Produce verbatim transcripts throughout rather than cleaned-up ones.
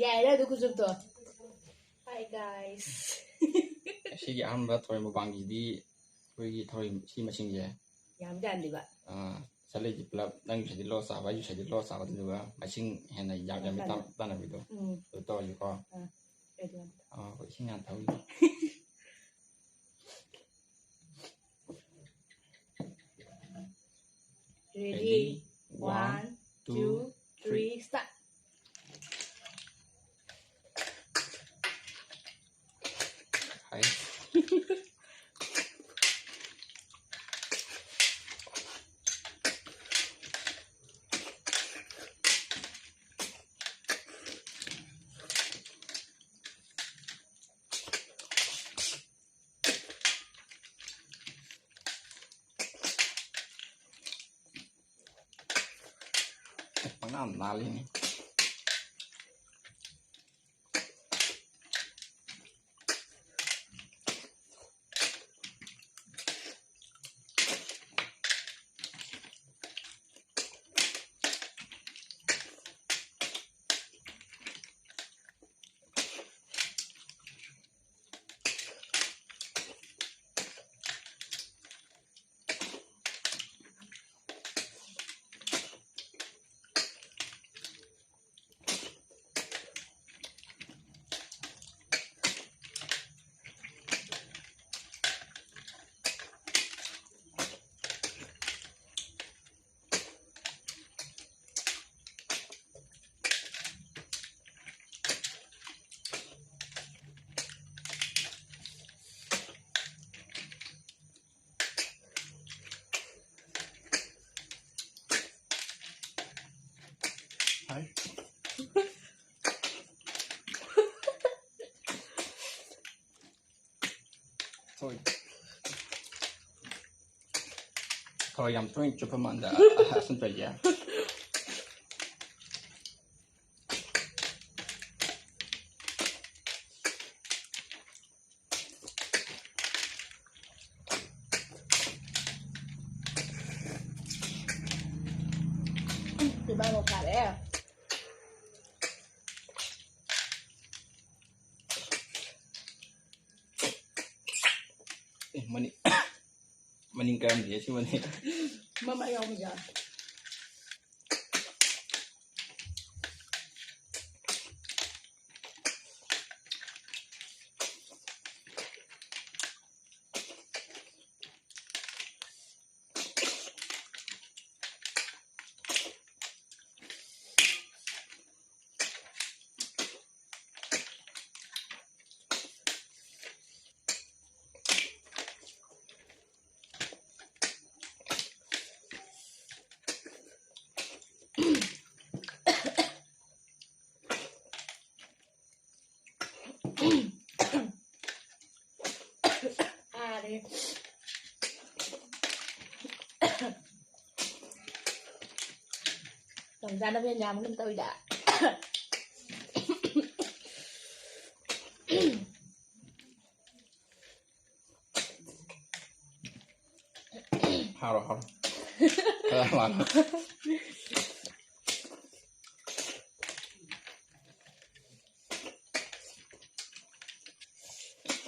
ꯌꯥꯏꯔꯦ ꯑꯗꯨ ꯈꯨꯆꯨꯞꯇꯣ꯫ Hi guys. ꯉꯁꯤꯒꯤ ꯑꯍꯥꯟꯕ ꯊꯔꯣꯏ ꯃꯨꯛꯕꯥꯡꯒꯤꯗꯤ ꯑꯩꯈꯣꯏꯒꯤ ꯊꯔꯣꯏ ꯁꯤ ꯃꯁꯤꯡꯁꯦ ꯌꯥꯝ ꯌꯥꯝꯗꯦꯕ꯫ ꯑꯥ, ꯁꯂꯩꯁꯤ ꯄꯨꯂꯞ ꯅꯪꯒꯤ ꯁꯥꯏꯗꯤ ꯂꯣ ꯆꯥꯕ, ꯑꯩꯒꯤ ꯁꯥꯏꯗꯤ ꯂꯣ ꯆꯥꯕ, ꯑꯗꯨꯗꯨꯒ ꯃꯁꯤꯡ ꯍꯦꯟꯅ ꯌꯥꯝ ꯌꯥꯝꯃꯤ ꯇꯥꯟ-, ꯇꯥꯟꯅꯕꯤꯗꯣ꯫ ꯎꯝ꯫ ꯑꯗꯨ ꯇꯧꯔꯁꯤꯀꯣ꯫ ꯑꯥ, ꯀꯩꯗꯧꯔꯒꯦ? ꯑꯥ, ꯑꯩꯈꯣꯏ ꯏꯁꯤꯡ ꯍꯥꯟꯅ ꯊꯛꯎꯒꯦ꯫ Ready? Ready? One, one, two, two, three, three, start. Hi. ꯄꯪꯅꯥꯟ ꯅꯥꯜꯂꯤꯅꯦ꯫ Hi. Sorry. ꯊꯔꯣꯏ ꯌꯥꯝ ꯇꯣꯏꯅ ꯆꯨꯞꯄ ꯃꯥꯟꯗ ꯑꯁꯨꯝ ꯇꯧꯔꯤꯁꯦ꯫ ꯃꯣꯔꯣꯛ ꯁꯥꯔꯦ꯫ ꯑꯦ, ꯃꯅꯤꯡ, ꯃꯅꯤꯡ ꯀꯥꯔꯝꯗꯦ ꯁꯤ ꯃꯅꯤꯡ꯫ ꯃꯃꯥ ꯌꯥꯎꯕꯤꯗ꯫ ꯑꯥꯔꯦ꯫ ꯌꯥꯝ ꯆꯥꯅꯕ ꯌꯥꯝ ꯌꯥꯝꯕꯒꯨꯝ ꯇꯧꯋꯤꯗ꯫ ꯍꯥꯎꯔꯣ, ꯍꯥꯎꯔꯣ꯫ ꯈꯔ ꯍꯥꯎꯔꯣ꯫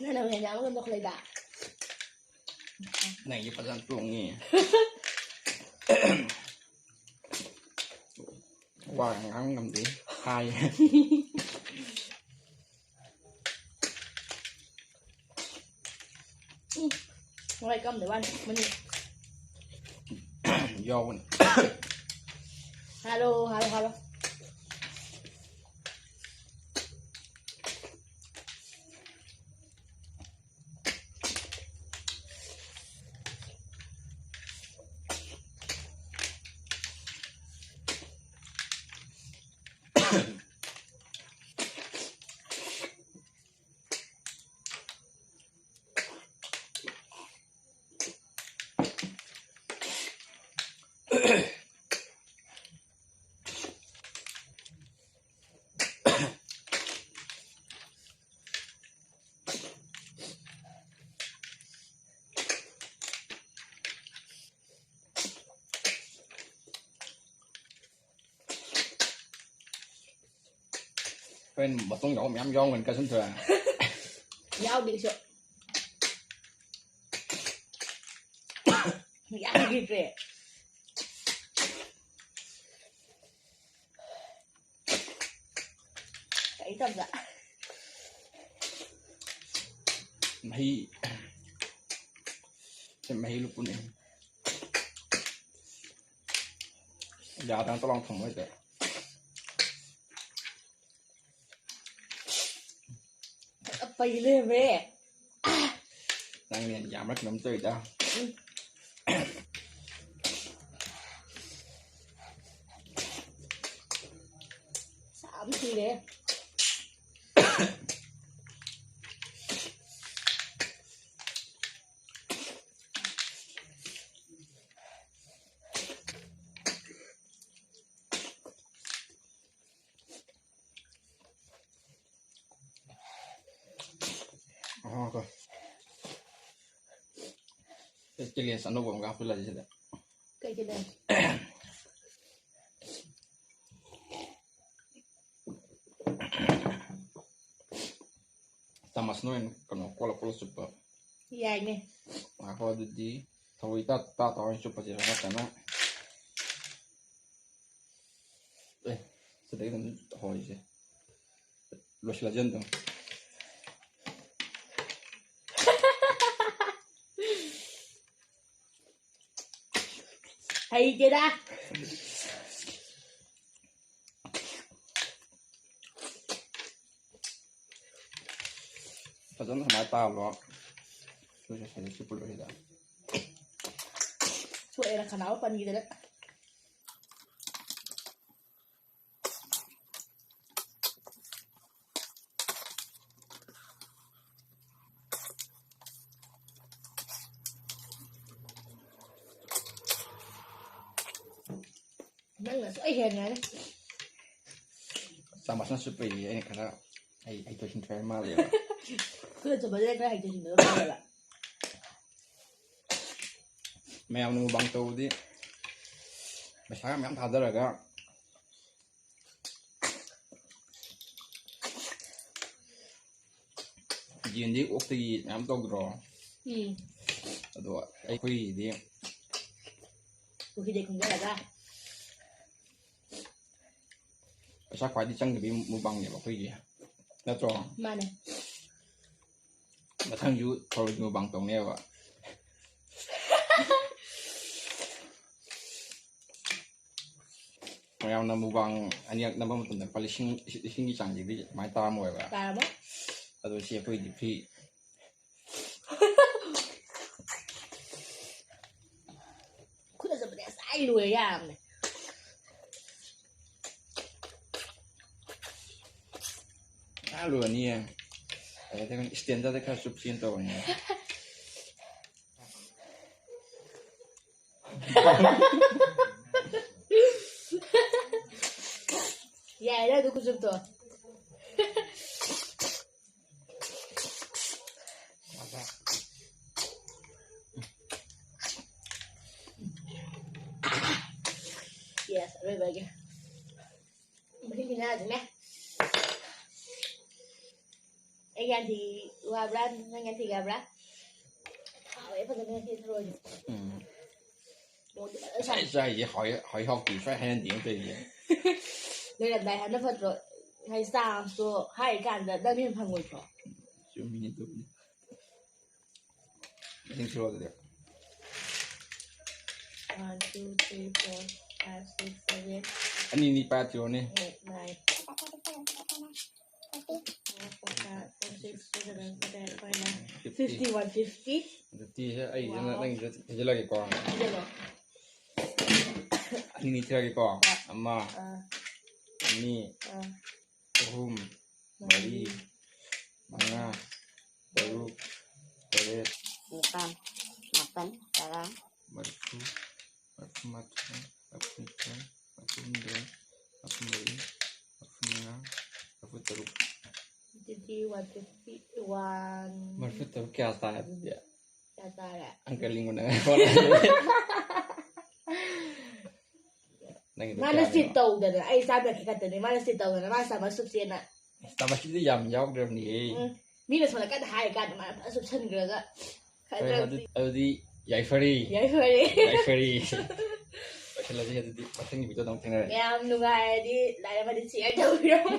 ꯅꯪꯅ ꯍꯦꯟꯅ ꯌꯥꯝꯕꯒꯨꯝ ꯇꯧꯈꯠꯂꯛꯏꯗ꯫ ꯅꯪꯒꯤ ꯐꯖꯅ ꯇꯣꯡꯉꯤ꯫ ꯋꯥ ꯉꯥꯡ ꯉꯝꯗꯦ꯫ ꯍꯥꯏ꯫ ꯎꯝ꯫ ꯃꯣꯔꯣꯛ ꯀꯝꯗ ꯋꯥꯅꯤ꯫ ꯃꯅꯤ꯫ ꯌꯥꯎꯕꯅꯤ꯫ ꯍꯥꯏꯔꯣ, ꯍꯥꯏꯔꯣ, ꯍꯥꯏꯔꯣ꯫ ꯍꯣꯔꯦꯟ ꯃꯇꯨꯡ ꯌꯥꯎꯕ ꯃꯌꯥꯝ ꯌꯥꯎꯔꯝꯒꯅꯤ ꯀꯁꯨꯝ ꯊꯣꯏ꯫ ꯌꯥꯎꯗꯦ ꯑꯩꯁꯨ꯫ ꯌꯥꯈꯤꯗ꯭ꯔꯦ꯫ ꯀꯩ ꯇꯧꯗ? ꯃꯍꯤ꯫ ꯁꯤ ꯃꯍꯤ ꯂꯨꯞꯄꯅꯦ꯫ ꯌꯥꯗꯅ ꯇꯂꯥꯎ ꯊꯝꯃꯣ ꯍꯦꯛꯇ꯫ ꯄꯩ ꯂꯩꯔꯝꯃꯦ꯫ ꯅꯪꯅ ꯌꯥꯝꯅ ꯀꯩꯅꯣꯝ ꯇꯧꯔꯤꯗ꯫ ꯁꯥꯕ ꯁꯤꯔꯦ꯫ ꯑꯍꯣꯏ꯫ ꯑꯩ challenge ꯑꯅꯧꯕ ꯑꯃꯒ ꯍꯥꯞꯆꯤꯜꯂꯁꯤ ꯁꯤꯗ꯫ ꯀꯩ challenge? ꯆꯥꯃꯁꯅ ꯑꯣꯏꯅ ꯀꯩꯅꯣ ꯀꯣꯠꯂ ꯀꯣꯠꯂ ꯆꯨꯞꯄ꯫ ꯌꯥꯏꯅꯦ꯫ ꯉꯥꯏꯈꯣ ꯑꯗꯨꯗꯤ ꯊꯧꯔꯤ ꯇꯥ ꯇꯥ ꯇꯧꯔ ꯆꯨꯞꯄꯁꯦ ꯅꯠꯇꯅ꯫ ꯑꯦ, ꯁꯤꯗꯒꯤ ꯑꯗꯨꯝ ꯍꯧꯔꯤꯁꯦ꯫ ꯂꯣꯏꯁꯤꯜꯂꯁꯦ ꯑꯗꯨꯝ꯫ ꯍꯩꯇꯦꯗ꯫ ꯐꯖꯅ ꯁꯨꯃꯥꯏꯅ ꯇꯥꯍꯜꯂꯣ꯫ ꯁꯤꯁꯦ ꯁꯤꯗ ꯆꯨꯞꯄ ꯂꯣꯏꯔꯦꯗ꯫ ꯁꯣꯛꯑꯦꯅ ꯈꯅꯥꯎ ꯄꯟꯈꯤꯗꯅ꯫ ꯅꯪꯅ ꯁꯣꯏ ꯍꯦꯟꯒꯅꯤ꯫ ꯆꯥꯃꯁꯅ ꯆꯨꯞꯄꯩ ꯑꯩꯅ ꯈꯔ ꯍꯩ-, ꯍꯩꯊꯣꯏ ꯁꯤꯡꯊꯣꯏ ꯍꯥꯏ ꯃꯥꯜꯂꯦꯕ꯫ ꯈꯨꯠꯅ ꯆꯨꯞꯄꯁꯦ ꯈꯔ ꯍꯩꯊꯣꯏ ꯁꯤꯡꯊꯣꯏꯕ ꯃꯥꯜꯂꯦꯕ꯫ ꯃꯌꯥꯝꯅ mukbang ꯇꯧꯕꯗꯤ ꯄꯩꯁꯥꯒ ꯃꯌꯥꯝ ꯊꯥꯗꯔꯒ ꯌꯦꯟꯗꯤ ꯑꯣꯛꯇꯒꯤ ꯃꯌꯥꯝ ꯇꯧꯗ꯭ꯔꯣ? ꯎꯝ꯫ ꯑꯗꯣ ꯑꯩꯈꯣꯏꯒꯤꯗꯤ ꯄꯨꯈ꯭ꯔꯤꯗꯩ ꯈꯨꯟꯖꯔꯒ꯫ ꯄꯩꯁꯥ ꯈ꯭ꯋꯥꯏꯗꯒꯤ ꯆꯪꯗꯕꯤ ꯃꯨꯛꯕꯥꯡꯅꯦꯕ ꯑꯩꯈꯣꯏꯒꯤ, ꯅꯠꯇ꯭ꯔꯣ? ꯃꯥꯅꯦ꯫ ꯃꯊꯪꯁꯨ ꯊꯔꯣꯏꯒꯤ ꯃꯨꯛꯕꯥꯡ ꯇꯧꯅꯦꯕ꯫ ꯃꯌꯥꯝꯅ ꯃꯨꯛꯕꯥꯡ ꯑꯅꯤꯔꯛ ꯅꯝꯕ ꯃꯇꯝꯗ ꯂꯨꯄꯥ ꯂꯤꯁꯤꯡ, ꯂꯤꯁꯤꯡꯒꯤ ꯆꯥꯡꯁꯤꯗꯤ ꯑꯗꯨꯃꯥꯏꯅ ꯇꯥꯔꯝꯃꯣꯏꯕ꯫ ꯇꯥꯔꯝꯃꯣꯏ꯫ ꯑꯗꯣ ꯁꯤ ꯑꯩꯈꯣꯏꯗꯤ ꯐ꯭ꯔꯤ꯫ ꯈꯨꯠꯅ ꯆꯠꯄꯗꯤ ꯉꯁꯥꯏ ꯂꯣꯏꯔꯦ ꯌꯥꯔꯕꯅꯦ꯫ ꯑꯥ, ꯂꯣꯏꯔꯅꯤꯌꯦ꯫ ꯑꯗꯩ ꯏꯁꯇꯦꯟꯗꯔꯗ ꯈꯔ ꯆꯨꯞꯁꯦꯅ ꯇꯧꯕꯅꯦ꯫ ꯌꯥꯏꯔꯦ ꯑꯗꯨ ꯈꯨꯆꯨꯞꯇꯣ꯫ Yes, ꯑꯔꯣꯏꯕꯒꯤ꯫ ꯃꯍꯤ ꯈꯨꯌꯥꯗꯨꯅꯦ꯫ ꯑꯩ ꯌꯥꯟꯊꯤ ꯋꯥꯕ꯭ꯔꯥ? ꯅꯪ ꯌꯥꯟꯊꯤ ꯌꯥꯕ꯭ꯔꯥ? ꯍꯥꯎꯋꯦ ꯐꯖꯅ ꯉꯁꯤ ꯊꯔꯣꯏꯗꯣ꯫ ꯎꯝ꯫ ꯃꯣꯔꯣꯛꯇꯤ ꯐꯖꯅ ꯉꯁꯥꯏ ꯁꯥꯏ꯫ ꯆꯥꯏꯁꯦ ꯍꯥꯎꯏ, ꯍꯥꯎꯏ ꯍꯥꯎꯇꯦ ꯁꯨꯡꯍꯥꯏ ꯍꯥꯏꯅꯗꯦ ꯑꯝꯇ ꯑꯩꯗꯤ꯫ ꯂꯩꯔꯝꯗꯥꯏ ꯍꯥꯏꯅ ꯐꯠꯇ꯭ꯔꯣ? ꯍꯥꯏꯗꯤ ꯆꯥꯟꯁꯇꯣ ꯍꯥꯏꯔꯤꯀꯥꯟꯗ ꯅꯪ ꯍꯦꯟꯅ ꯐꯪꯉꯣꯏꯗ꯭ꯔꯣ? ꯆꯨꯝꯃꯤꯅꯦ ꯑꯗꯨꯕꯨꯗꯤ꯫ ꯃꯁꯤꯡ ꯊꯤꯔꯣ ꯑꯗꯨꯗꯤ꯫ One, two, three, four, five, six, seven, ꯑꯅꯤ ꯑꯅꯤ ꯄꯥꯏꯔ ꯊꯤꯔꯣꯅꯦ꯫ Eight, nine. Four, four, five, four, six, seven, eight, nine. Fifty꯫ Fifty, one fifty꯫ Fifty ꯁꯦ ꯑꯩꯒꯤꯁꯨ, wow, ꯅꯪꯒꯤꯁꯨ ꯊꯤꯖꯤꯜꯂꯒꯦꯀꯣ꯫ ꯊꯤꯖꯤꯜꯂꯣ꯫ ꯑꯅꯤ ꯑꯅꯤ ꯊꯤꯔꯒꯦꯀꯣ꯫ ꯍꯣꯏ꯫ ꯑꯃ, ꯑꯥ꯫ ꯑꯅꯤ, ꯑꯥ꯫ ꯑꯍꯨꯝ, ꯃꯔꯤ, ꯃꯉꯥ, ꯇꯔꯨꯛ, ꯇꯔꯦꯠ, ꯅꯤꯄꯥꯟ, ꯃꯥꯄꯟ, ꯇꯔꯥ꯫ ꯃꯔꯤꯐꯨ, ꯃꯔꯤꯐꯨꯃꯥꯊꯣꯏ, ꯃꯔꯤꯐꯨꯅꯤꯊꯣꯏ, ꯃꯔꯤꯐꯨꯍꯨꯝꯗꯣꯏ, ꯃꯔꯤꯐꯨꯃꯔꯤ, ꯃꯔꯤꯐꯨꯃꯉꯥ, ꯃꯔꯤꯐꯨꯇꯔꯨꯛ꯫ ꯑꯗꯨꯗꯤ one fifty, one꯫ ꯃꯔꯤꯐꯨꯇꯔꯨꯛ ꯀꯌꯥ ꯇꯥꯔꯦ ꯑꯗꯨꯗꯤ? ꯀꯌꯥ ꯇꯥꯔꯦ? ꯑꯪꯀ ꯂꯤꯡꯕ ꯅꯪ ꯍꯣꯠꯅꯔꯦ꯫ ꯅꯪꯒꯤꯗꯣ ꯃꯥꯅ ꯀꯌꯥꯅꯣ? Cheat ꯇꯧꯗꯅ, ꯑꯩ ꯆꯥꯝ ꯌꯥꯡꯈꯩ ꯈꯛꯇꯅꯦ꯫ ꯃꯥꯅ cheat ꯇꯧꯗꯅ, ꯃꯥꯅ ꯆꯥꯝꯃ ꯁꯨꯞꯁꯦꯅ꯫ ꯆꯥꯝꯃ ꯁꯨꯞꯇꯤ ꯌꯥꯝ ꯌꯥꯎꯗ꯭ꯔꯕꯅꯤꯍꯦ꯫ ꯎꯝ꯫ ꯃꯤꯅ ꯁꯣꯝꯗ ꯀꯟꯅ ꯍꯥꯏꯔ ꯀꯥꯟꯗ ꯃꯥꯅ ꯐꯖꯅ ꯆꯨꯞꯁꯟꯈ꯭ꯔꯒ ꯐꯔꯦ, ꯈꯔ ꯑꯗꯨꯗꯤ ꯑꯗꯨꯗꯤ ꯌꯥꯏꯐꯔꯦ꯫ ꯌꯥꯏꯐꯔꯦ꯫ ꯌꯥꯏꯐꯔꯦ꯫ ꯂꯣꯏꯁꯤꯜꯂꯁꯤ ꯑꯗꯨꯗꯤ, ꯃꯊꯪꯒꯤ ꯚꯤꯗꯤꯑꯣꯗ ꯑꯃꯨꯛ ꯊꯦꯡꯅꯔꯁꯤ꯫ ꯌꯥꯝ ꯅꯨꯡꯉꯥꯏꯔꯗꯤ ꯂꯥꯏꯛ ꯑꯃꯗꯤ ꯁꯤꯌꯔ ꯇꯧꯕꯤꯔꯝꯃꯣ꯫